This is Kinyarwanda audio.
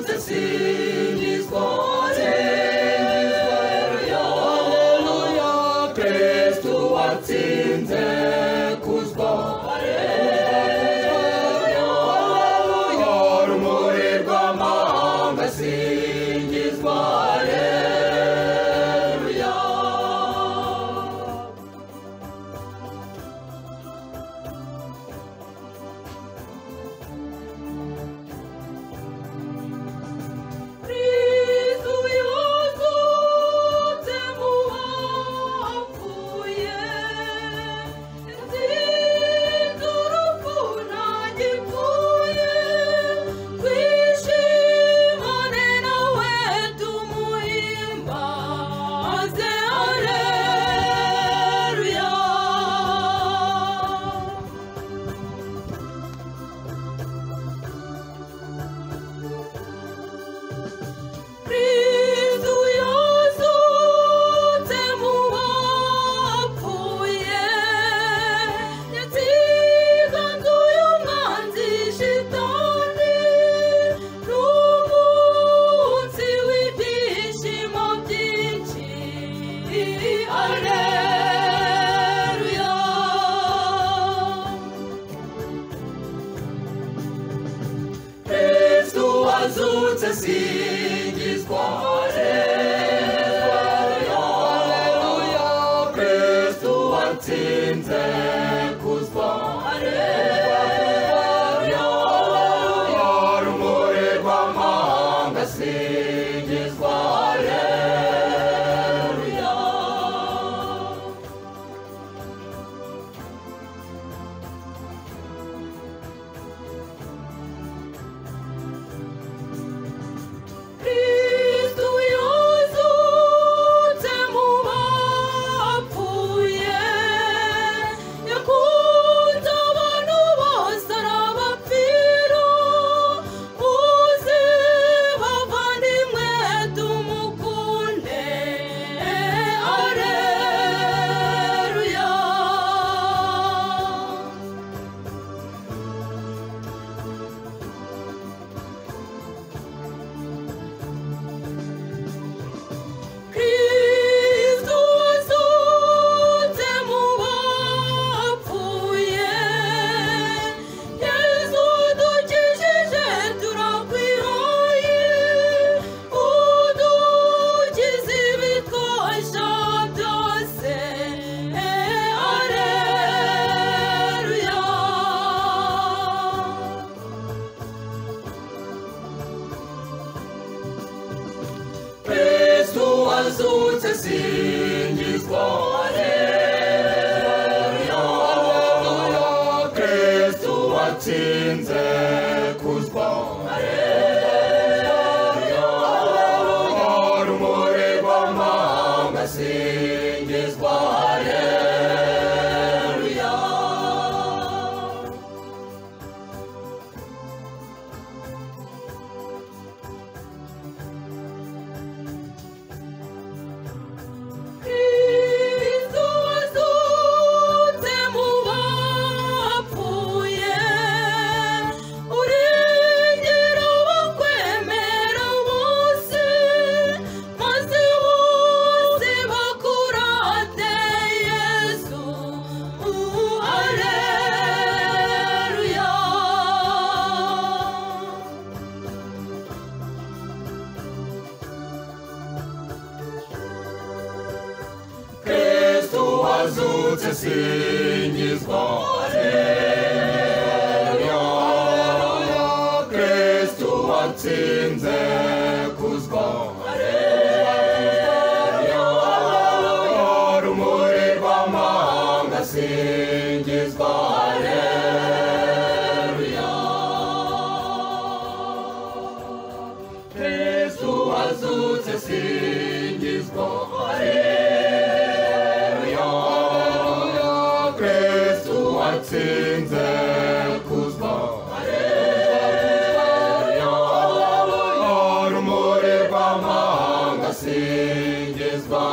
wazutse singizwa, Alleluia, Kristu watsinze kuzwa, Alleluia, rumuri rw'amahanga singizwa, Alleluia. Kristu yazutse mu bapfuye, yatsinze urupfu ntagipfuye, twishimane nawe tumuhimbaze, Alleluia. Kristu yazutse mu bapfuye, yatsinze umwanzi shitani, n'umunsi w'ibyishimo byinshi, Alleluia. Kristu wazutse singizwa, Alleluia, Kristu watsinze kuzwa, Alleluia, rumuri rw'amahanga singizwa, Alleluia. Kristu yazutse mu bapfuye, yakunze abantu bose arabapfira, muze bavandimwe tumukunde, Alleluia. Kristu wazutse mu bapfuye, Yezu udukijije turakwihaye, udukize ibitwosha byose, Alleluia. Kristu wazutse singizwa, Alleluia, Kristu watsinze kuzwa, Alleluia, rumuri rw'amahanga singizwa, Alleluia. Kristu wazutse mu bapfuye, urengera abakwemera bose, maze bose bakurate Yesu, Alleluia. Kristu wazutse singizwa, Alleluia, Kristu watsinze kuzwa, Alleluia, rumuri rw'amahanga singizwa, Alleluia. Kristu wazutse singizwa, Alleluia, Kristu watsinze kuzwa, Alleluia, rumuri rw'amahanga singizwa.